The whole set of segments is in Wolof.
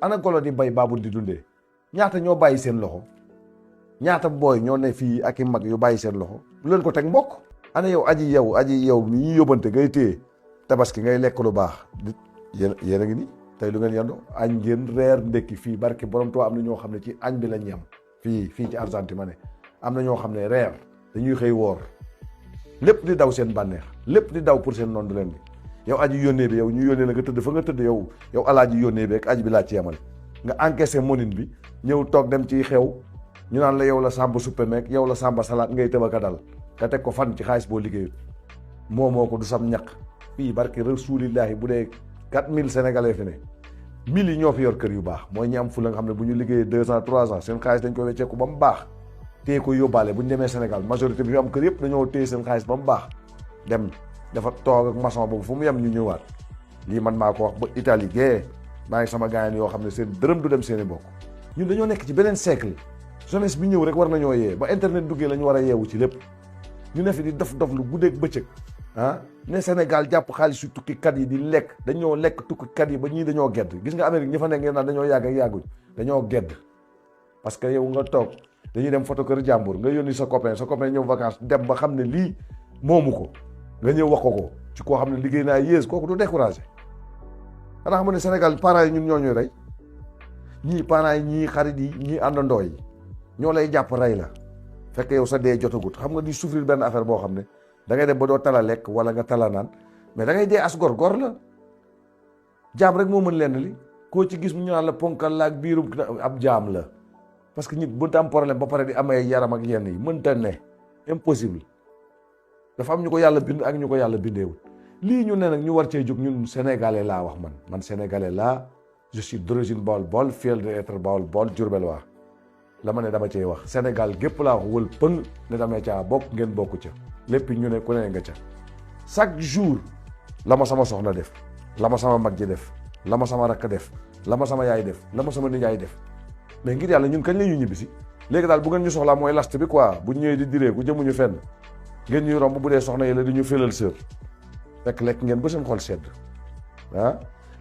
ana golo di bay baabul di dundee ñaata ñoo bàyyi seen loxo ñaata booy ñoo ne fii ak i mag yu bàyyi seen loxo lu leen ko teg mbokk. ana yow aji yow mi ñuy yóbbante ngay téye tabaski ngay lekk lu baax yéen a ngi ni tey lu ngeen yandoo añ ngeen reer ndekki fii barke borom Tuubaa am na ñoo xam ne ci añ bi lañ yem fii ci Argentine ma ne am na ñoo xam ne reer dañuy xëy woor lépp di daw seen bànneex lépp di daw pour seen noonu du leen bi yow aji yónnee bi yow ñu yónnee la nga tëdd fa nga tëdd yow alaaji yónnee bi ak aji bi laa ci yemal nga encaissé monine bi ñëw toog dem ci xew ñu naan la yow la sàmba suppe meek yow la sàmba salaat ngay tëbaka dal nga teg ko fan ci xaalis boo liggéeyut moo ko du sam ñaq fii barke rasulillahi bu dee 4000 sénégalais fi ne 1000 yi ñoo fi yor kër yu baax mooy ñi am fu la nga xam ne bu ñu liggéeyee 2 ans 3 ans seen xaalis dañ koy wecceeku ba mu baax téye ko yóbbaale bu ñu demee Sénégal majorité bi ñu am kër yëpp dañoo téye seen xaalis ba mu baax dem dafa toog ak maçon boobu fu mu yem ñu ñëwaat lii man maa ko wax ba Italie gee maa ngi sama gaayan yoo xam ne seen dërëm du dem seen i mbokk ñun dañoo nekk ci beneen siècle jeunesse bi ñëw rek war nañoo yee ba internet duggee la ñu war a yeewu ci lépp ñu ne fi di dof lu guddeeg bëccëg ne Sénégal jàpp xaalis yu tukkikat yi di lekk dañoo lekk tukkikat yi ba ñii dañoo gedd gis nga Amérique ñi fa nekk ngeen naan dañoo yàgg ak yàgguñ dañoo gedd parce que yow nga toog dañuy dem photo kër jàmbur nga yónni sa copain ñëw vacances dem ba xam ne lii moomu ko nga ñëw wax ko ci koo xam ne liggéey naa yées kooku du découragé xanaa xam ne Sénégal parents yi ñun ñoo ñuy rey ñii parents yi ñii xarit yi ñii àndandoo yi ñoo lay jàpp rey la fekk yow sa dee jotagut xam nga di souffrir benn affaire boo xam ne da ngay dem ba doo tala lekk wala nga tala naan mais da ngay dee as gor la jaam rek moo mën lenn li koo ci gis mu ñu naan la ponkal la ak biirum ab jaam la parce que nit mënta am problème ba pare di amee yaram ak yenn yi mënta ne impossible dafa am ñu ko yàlla bind ak ñu ko yàlla bindeewul lii ñu ne nag ñu war cee jóg ñun sénégalais laa wax man sénégalais laa je suis d'origine Baol fier d'être Baol Diourbellois la ma ne dama cey wax Sénégal gépp laa wax wël pëng ne dama caa bokk ngeen bokku ca lépp ñu ne ku ne nga ca chaque jour la ma sama soxna def la ma sama mag ji def la ma sama rakk def la ma sama yaay def la ma sama nijaay def mais ngir yàlla ñun kañ la ñu ñibbisi léegi daal bu ngeen ñu soxlaa mooy last bi quoi bu ñëwee di diree ku jëmuñu fenn ngeen ñuy romb bu dee soxna yi la di ñu félal sër fekk lekk ngeen ba seen xol sedd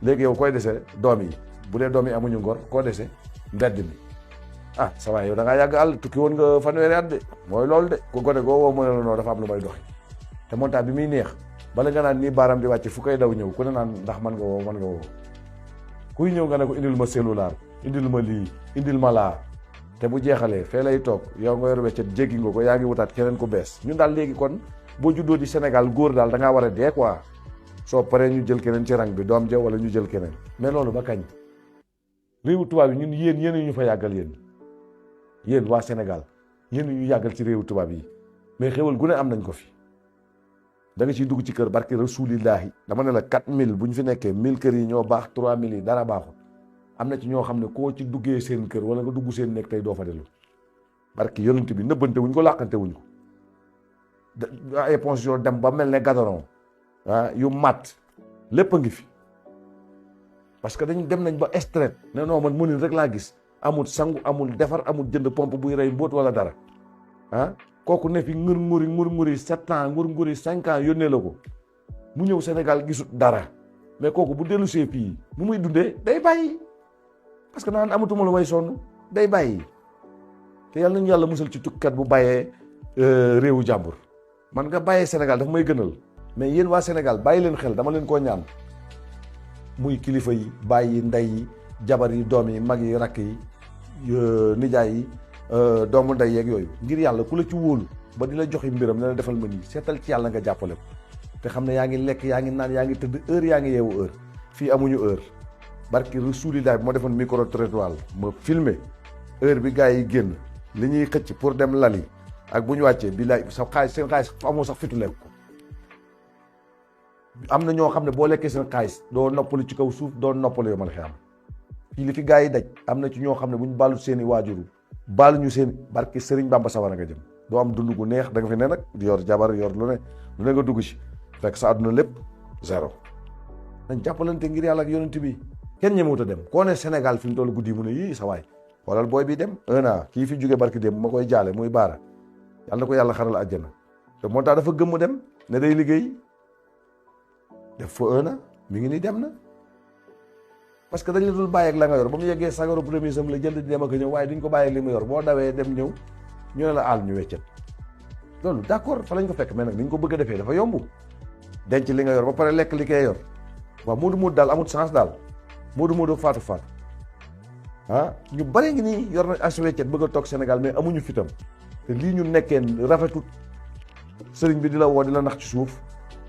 léegi yow koy dese doom yi bu dee doom yi amuñu ngor koo dese mbedd mi sa waay yow da ngaa yàgg àll tukki woon nga fanweeri at de mooy loolu de ku gone goo woo mu ne la noo dafa am lu may doxi te montant bi muy neex bala nga naan nii baaram di wàcc fu koy daw ñëw ku ne naan ndax mën nga woo kuy ñëw nga ne ko indil ma cellulaire indil ma lii indil ma laa te bu jeexalee fee lay toog yow nga yor weccet jéggi nga ko yaa ngi wutaat keneen ku bees ñun daal léegi kon boo juddoo di Sénégal góor daal da ngaa war a dee quoi soo paree ñu jël keneen ci rang bi doom ja wala ñu jël keneen mais loolu ba kañ réewu tubaab yi ñun yéen ñu fa yàggal yéen waa Sénégal yéen ñu yàggal ci réewu tubaab yi mais xéwal gu ne am nañ ko fi da nga ciy dugg ci kër barke rasulillahi dama ne la 4000 bu ñu fi nekkee 1000 kër yi ñoo baax 3000 yi dara baaxul am na ci ñoo xam ne koo ci duggee seen kër wala nga dugg seen nekk tey doo fa dellu barke yonent bi nëbbante wuñ ko làqante wuñ ko ay éponge yoo dem ba mel ne gadaron yu mat lépp a ngi fi parce que dañ dem nañ ba extrait ne non man mënin rek laa gis amul sangu amul defar amul jënd pompe buy rey mbóot wala dara kooku ne fi nguri 7 ans nguri 5 ans yónnee la ko mu ñëw Sénégal gisut dara mais kooku bu dellu see fii nu muy dundee day bàyyi parce que naan amatuma lu may sonn day bàyyi te yàlla nañu yàlla musal ci tukkat bu bàyyee réewu jàmbur man nga bàyyee Sénégal dafa may gënal mais yéen waa Sénégal bàyyi leen xel dama leen koo ñaan muy kilifa yi bàyyi ndey yi jabar yi doom yi mag yi rakk yi nijaay yi doomu ndey yeeg yooyu ngir yàlla ku la ci wóolu ba di la joxi mbiram ne la defal ma nii seetal ci yàlla nga jàppale ko te xam ne yaa ngi lekk yaa ngi naan yaa ngi tëdd heure yaa ngi yeewu heure fii amuñu heure barki rasulilah bi moo defoon micro trottoir ma filmé heure bi gars yi génn li ñuy xëcc pour dem lali ak bu ñu wàccee billaay sa xaalis seen xaalis amoo sax fitu lekk ko am na ñoo xam ne boo lekkee seen xaalis doo noppalu ci kaw suuf doo noppalu yow man xëy am fii li fi gars yi daj am na ci ñoo xam ne bu ñu baalu seen i waajuru baalu ñu seen barki Sëriñ Bamba sawara nga jëm doo am dund gu neex da nga fi ne nag yor jabar yor lu ne nga dugg ci fekk sa àdduna lépp zéro nañ jàppalante ngir yàlla ak yonent bi kenn ñemewut a dem koo ne Sénégal fi mu toll guddi mu ne yii sa waay xoolal booy bi dem 1 an kii fi jóge barki dem ma koy jaale muy baara yàlla na ko yàlla xaral àjjana te moo tax dafa gëmm dem ne day liggéey def fa 1 an mi ngi nii dem na parce que dañ la dul bàyyi ak la nga yor ba mu yeggee sagaru premier sam la jënd di dem ak ñëw waaye duñ ko bàyyi ak li mu yor boo dawee dem ñëw ñu ne la aal ñu weccet loolu d'accord fa lañ ko fekk mais nag ni ñu ko bëgg a defee dafa yomb denc li nga yor ba pare lekk li koy yor waaw moodu daal amul chance daal moodu faatu ñu bare ngi nii yor na as weccet bëgg a toog Sénégal mais amuñu fitam te lii ñu nekkee rafetut sëriñ bi di la woo di la nax ci suuf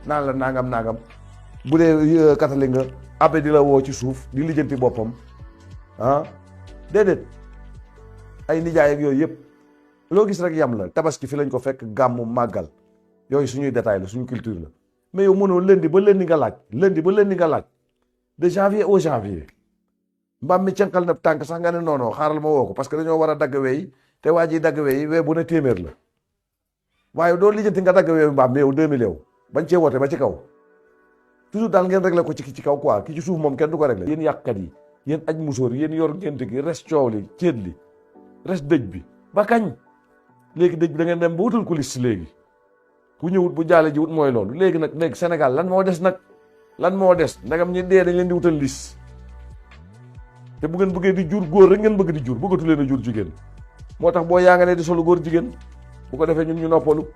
naan la nangam bu dee catholique nga abbé di la woo ci suuf di lijjanti boppam déedéet ay nijaay ak yooyu yëpp loo gis rek yam la tabaski fi lañ ko fekk gàmmu màggal yooyu suñuy détail la suñu culture la mais yow mënoo lundi ba lundi nga laaj de janvier au janvier mbaam mi cànqal na tànk sax nga ne non xaaral ma woo ko parce que dañoo war a dagg wey te waa ji dagg wey bu ne téeméer la waaye doo lijjanti nga dagg wey mbaam mi yow 2000 yow bañ cee woote ba ci kaw toujours daal ngeen réglé ko ci kaw quoi ki ci suuf moom kenn du ko réglé. yéen yàqkat yi yéen aj musóor yéen yor ngénte gi res coow li céet li res dëj bi ba kañ léegi dëj bi da ngeen dem ba wutal ko liste léegi ku ñëwut bu jaale ji wut mooy loolu léegi Sénégal lan moo des ndagam ñi dee dañ leen di wutal liste te bu ngeen bëggee di jur góor rek ngeen bëgg di jur bëggatu leen a jur jigéen moo tax boo yaa nga ne di solu góor jigéen bu ko defee ñun ñu noppalu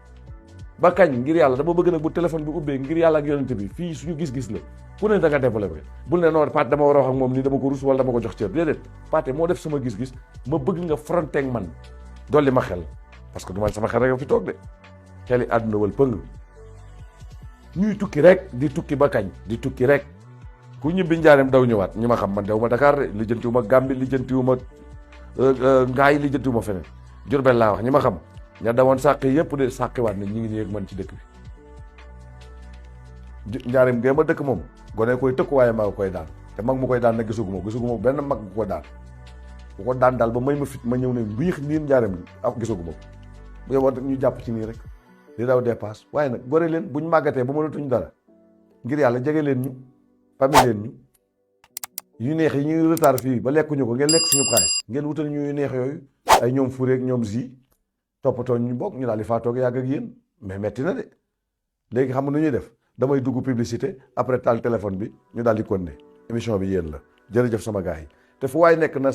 ba kañ ngir yàlla dama bëgg nag bu téléphone bi ubbee ngir yàlla ak yonente bi fii suñu gis-gis la ku ne da nga développé bul ne noonu Pathé dama war a wax ak moom nii dama ko rus wala dama ko jox cër déedéet Pathé moo def sama gis-gis ma bëgg nga fronté ak man dolli ma xel parce que du man sama xel rek fi toog de xeli àdduna wal pëng ñuy tukki rek di tukki ba kañ di tukki rek ku ñibbi njaareem daw ñëwaat ñi ma xam man dew ma Dakar de lijjantiwuma Gambie lijjantiwuma Ngaay lijjantiwuma feneen Jurbel laa wax ñi ma xam ña dawoon sàqi yëpp de sàqiwaat na ñi ngi nii ak man ci dëkk bi njaareem gee ma dëkk moom gone koy tëkk waaye maa koy daan te mag mu koy daan nag gisuguma benn mag bu ko daan daal ba may ma fit ma ñëw ne mbiix niin njaareem li ak gisuguma ko bu yow ñu jàpp ci nii rek di daw dépasse waaye nag gore leen buñ màggatee ba mënatuñ dara ngir yàlla jege leen ñu famille leen ñu yu neex yi ñuy retard fii ba lekkuñu ko ngeen lekk suñu xaalis ngeen wutal ñu yu neex yooyu ay ñoom fureek ñoom zi toppatoo ñu bokk ñu daal di faatoog yàgg ak yéen mais metti na de léegi xam nga nu ñuy def damay dugg publicité après taal téléphone bi ñu daal di continuer émission bi yéen la jërëjëf sama gars yi te fu waay nekk na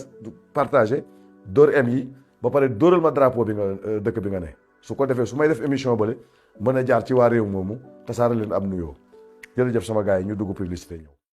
partagé dóor m yi ba pare dóoral ma drapeau bi nga dëkk bi nga ne su ko defee su may def émission bale mën a jaar ci waa réew moomu tasaare leen am nuyoo jërëjëf sama gars yi ñu dugg publicité ñëw